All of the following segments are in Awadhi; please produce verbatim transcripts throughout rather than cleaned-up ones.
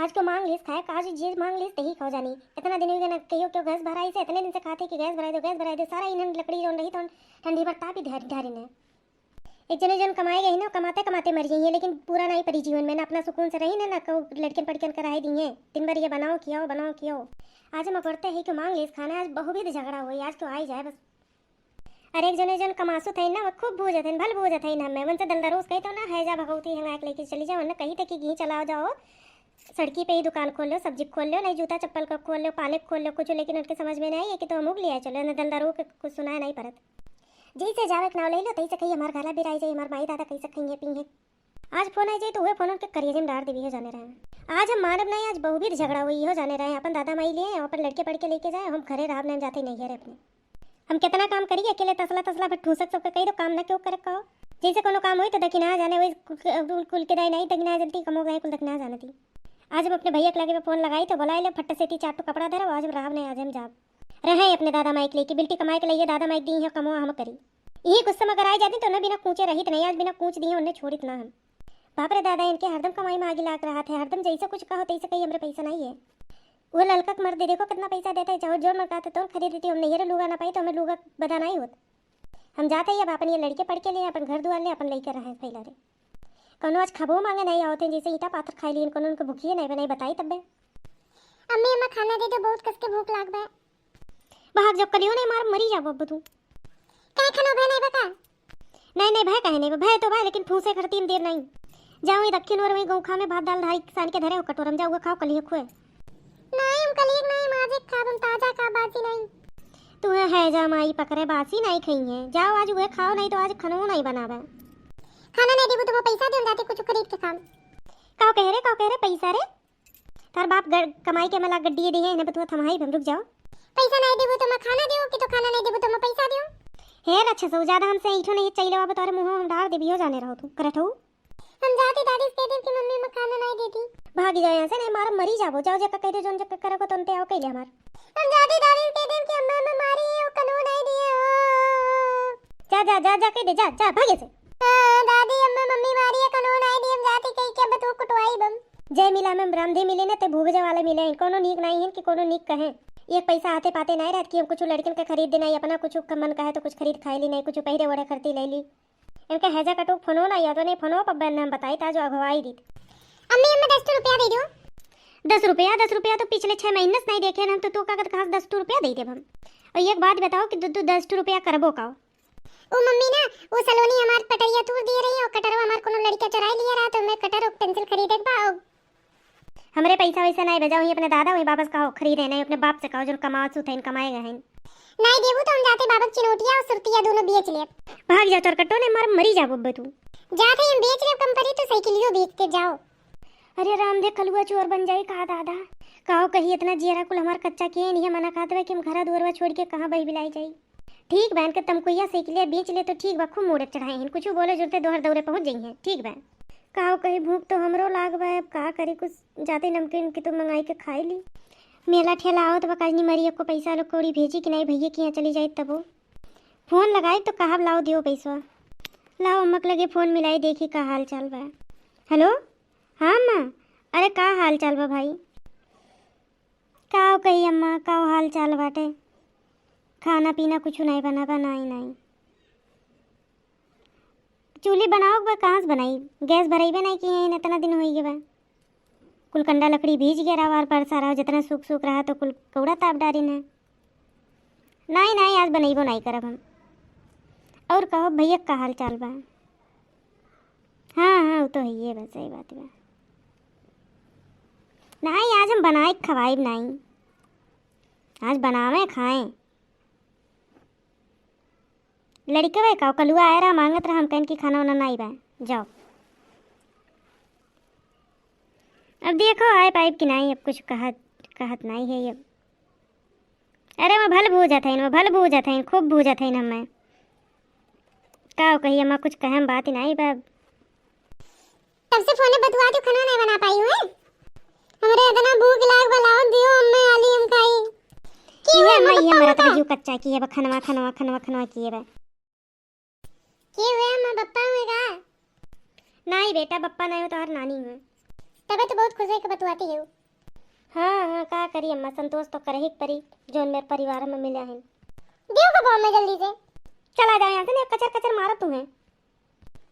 आज क्यों मांग लीस खाए, आज जे मांग लीस तही खाओ जानी। इतना दिन हो गया ना कहियो क्यों गैस भराई से, इतने दिन से खाते कि गैस भराई दो, गैस भराई दो। सारा ईंधन लकड़ी जौन रही तो ठंडी पर ताप ही धर, धरी ने। एक जने जौन कमाए गई ना, कमाते कमाते मर गई है, लेकिन पूरा नहीं परी जीवन में, ना अपना सुकून से रही ना, ना कहू लड़कियन पड़कियन कराए दी है। दिन भर ये बनाओ खियाओ, बनाओ खियाओ। आज हम अकड़ते हैं कि मांग लीस खाना, आज बहुविध झगड़ा हुई, आज क्यों आई जाए बस। अरे एक जने जौन कमासु थे ना, वो खूब भूजत हैं, भल भूजत हैं हमें। उनसे दलदरोस कही तो ना, है जा भगवती हंगा के लेके चली जाओ ना, कही थे कि घी चलाओ जाओ, सड़की पे ही दुकान खोल लो, सब्जी खोल लो, नहीं जूता चप्पल का खोल लो, पाने खोल लो, कुछ, लेकिन उनके समझ में नहीं है कि तो हम उग लिया चलो ना, दलदरो के कुछ सुनाए नहीं परत। जैसे जावे के नाव ले लो, तैसे कही हमार घाला बिराई जाए, हमार माई दादा कैसे खइए पीए। आज फोन आई जाए तो वह फोन उनके करिए में डार देवी हो जाने रहे। आज हम मानब नहीं, आज बहुविध झगड़ा हुई हो जाने रहे। अपन दादा माई लिए, अपन लड़के पढ़ के लेके जाए, हम घरे रहब नहीं, हम जाते नहीं है रे अपने। हम कितना काम करी अकेले, तसला तसला भर ठूसक सबके कही दो काम ना क्यों करे कहो। जैसे कोनो काम होई तो दखिना जाने, वही कुल, कुल, कुल के दाई नहीं दखिना जानती, कमो गए कुल दखिना जानती। आज हम अपने भैया के लगे में फोन लगाई तो बोला ले फट से ती चार टो कपड़ा धरो, आज हम रहब नहीं, आज हम जाब। रहे अपने दादा माई के लेके, बिल्टी कमाए के लिए दादा माई दी है, कमो हम करी। यही गुस्सा में अगर आ जाती तो ना बिना कूचे रहित नहीं, आज बिना कूच दिए उन्हें छोड़ित ना हम। बाप रे दादा, इनके हरदम कमाई में आगी लाग रहा था, हरदम जैसे कुछ कहो तैसे कही हमरे पैसा नहीं है। वो ललका के मर्दे देखो कितना पैसा देता है, चाहो जोर मरकाते तो खरीद देती, हम नैहरे लुगा ना पाई तो हमें लुगा बदा नहीं होत। हम जाते ही अब अपन ये लड़के पढ़ के लिए, अपन घर दुआर ले, अपन लेकर रहे फैला रे। कौनो आज खाबो मांगे नहीं आवत हैं, जैसे ईटा पाथर खाई लिए, कौनो उनको भूखिए नहीं बनाई, बताई तब्बे। अम्मी, अम्मा, खाना दे दो, बहुत कस के भूख लाग बा। भाग जब कलियो नहीं मार, मरी जाबो अब तू। काय खाना भय नहीं बा का? नहीं, नहीं, भय काहे नहीं बा? भय तो बा, लेकिन फूसे खरती में देर नहीं। जाओ, ये दक्षिण ओर वही गौखा में भात दाल धारी सान के धरे हो कटोरम, जाओ, वो खाओ, कलिए खुए। नहीं, हम कलिए नहीं, हम आज एक खाब, हम ताजा खाब, बासी नहीं। तू है जा माई पकड़े, बासी नहीं खाई है। जाओ, आज वह खाओ, नहीं तो आज खानो नहीं बनावे। खाना नहीं देबू तो मैं पैसा दे, हम जाते कुछ खरीद के खाब। काओ कह रे, काओ कह रे, पैसा रे? तार बाप ग-, कमाई के मला गड्डिए दी है, इन्हें बतुआ थमाई, हम रुक जाओ। पैसा नहीं देबू तो मैं खाना दियो, कि तो खाना नहीं देबू तो मैं पैसा दियो। हे रच्छा सो, ज्यादा हमसे ईठो नहीं चाहिए, बाबा तोरे मुंह हम डार देबी हो जाने रहो तू, करत हो। हम जाते दादी से कह देब कि मम्मी मैं खाना नहीं देती। भाग जाओ यहाँ से, नहीं मार मरी जाबो। जाओ जक्का कह दे, जोन जक्का करे को तुम ते आओ कह ले हमार। हम जाते दादी से कह देब कि अम्मा मैं मारी है, वो कनो नहीं दिए हो। जा, जा, जा, जा कह दे, जा, जा, भागे से। हाँ, दादी अम्मा मम्मी मारी है, कनो नहीं दिए, हम जाते कही के अब तो कुटवाई बम। जय मिला में रामधे मिले न ते भूगजे वाले मिले हैं, कोनो नीक नहीं है कि कोनो नीक कहे। एक पैसा आते पाते नहीं रहत कि हम कुछ लड़कन के खरीद देना, अपना कुछ मन कहे तो कुछ खरीद खाई ली, नहीं कुछ पहिरे ओढ़े खरीदी ले ली। इनके हैजा कटो फोनो ना याद नहीं, फोनो पर बहन हम बताई ता जो अगवाई दी। अम्मी, अम्मा, दस रुपया दे दो। दस रुपया, दस रुपया तो पिछले छह महीने से नहीं देखे हम तो, तू का कहत कहाँ से दस रुपया दे देब हम। और एक बात बताओ कि दो, दो दस रुपया करबो का? ओ मम्मी ना, वो सलोनी हमार पटरिया तूर दिए रही और कटरवा हमार कोनो लड़का चुराई लिया रहा, तो मैं कटर और पेंसिल खरीदे के बा और हमरे पैसा वैसा नहीं बजा, वहीं अपने दादा वहीं बाबा से कहो खरीदे, नहीं अपने बाप से कहो जो कमाओ सुथैन कमाए गए हैं। नहीं देबू तो हम जाते बाबा के चिनौटिया और सुरतिया दोनों बेच लेब। भाग जा चोर कट्टो ने मार मरी जाबो बे तू। जाते हम बेच लेब कम परी तो साइकिलियो बेच के जाओ। अरे राम दे कलुआ चोर बन जाई का दादा। कहो कही इतना जियरा कुल हमार कच्चा किए नहीं मना कहत बा कि हम घरा दुआरवा छोड़ के कहाँ बही बिलाई जाई। ठीक बा, इनके तमकुइया साइकिलिया बेच ले तो ठीक बा, खूब मूड़े चढ़ाए हैं, कुछ बोले जुरते दोहर दौरे पहुँच जाई हैं, ठीक बा। काव कही भूख तो हमरो लाग बा, अब का करी, कुछ जाते नमकीन के तो मंगाई के खाई ली। मेला ठेला आवत बा, काजनी मरी एको पैसा लो कौड़ी भेजी कि नहीं भैया कि यहाँ चली जाए तबो। फोन लगाई तो कहब लाओ दियो पैसवा। लाओ अम्मा के लगे फोन मिलाई देखी का हाल चाल बा। हेलो, हाँ अम्मा, अरे का हाल चाल बा भाई? काव कही अम्मा, काव हाल चाल बाटे? खाना पीना कुछ नहीं बना बा, नहीं, नहीं। चूल्ही बनाओ बा, कहाँ से बनाई? गैस भरइबे नहीं किए हैं, इतना दिन होई गए बा। कुल कंडा लकड़ी भीज गया रहा, आर पार सारा जितना सूख सूख रहा तो कुल कौड़ा ताप डारी ने। नहीं, नहीं, आज बनइबो नहीं करब हम। और कहो भैया का हाल चाल बा? हाँ, हाँ, वो तो है, ये बस सही बात बा। नहीं, आज हम बनाए के खवाइब नहीं, आज बनावे खाएं। लड़कवे का कलुआ आए रहा, मांगत रहा, हम कहन कि खाना वाना नाई बा, जाओ। अब देखो आए पाइब कि नाई, अब कुछ कहत, कहत नाई है ये। अरे मैं भल भूजत है, मैं भल भूजत है, खूब भूजत है हमें। का कही अम्मा, कुछ कहम बात ही नाई बा। तब से फोने बतुआ जो खाना नहीं बना पाई हुए। हमरे इतना भूख लाग बा, लाओ दियो अम्मे आली हम खाई। की ये हुए अम्मा, अम्मा, ये पप्पा मरत हुआ का? जीव कच्चा किए बा, खनवा, खनवा, खनवा, खनवा किए बा। की हुए अम्मा, पप्पा हुए का? नहीं बेटा, पप्पा नहीं हो, तोहर नानी हुए। तबे तो बहुत खुश होइके बतुआती है। हाँ, हाँ, का करी अम्मा, संतोष तो करही के परी, जौन मेरे परिवार में मिला है। दियो कबो अम्मा जल्दी से। चला जाओ यहाँ से, नहीं कचर कचर मारो तुम्हें।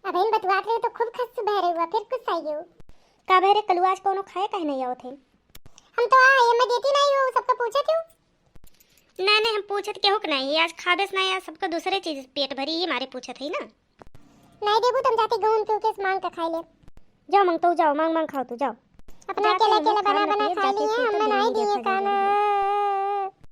अब इन बतुआत रहे तो खूब खस बहरे हुआ, फिर कुछ सही हो। का बहरे कलुआ आज कौनो खाए काहे नहीं आवत है? हम तो आ, ये मैं देती नहीं हूँ, सबका पूछे क्यों? नहीं, नहीं, हम पूछत केहू के नहीं, आज खाबेस नहीं, आज सबका दूसरे चीज पेट भरी, ये मारे पूछत है ना। नहीं देबू, तुम जाके गहूं के उकेस मांग के खाई ले। जाओ मांग तो जाओ, मांग मांग खाओ तू, जाओ। अपना जाके अकेले हम अकेले लोग बना खाना बना पिए, खा जाके लिए, सूते हमें नहीं दिए खाना।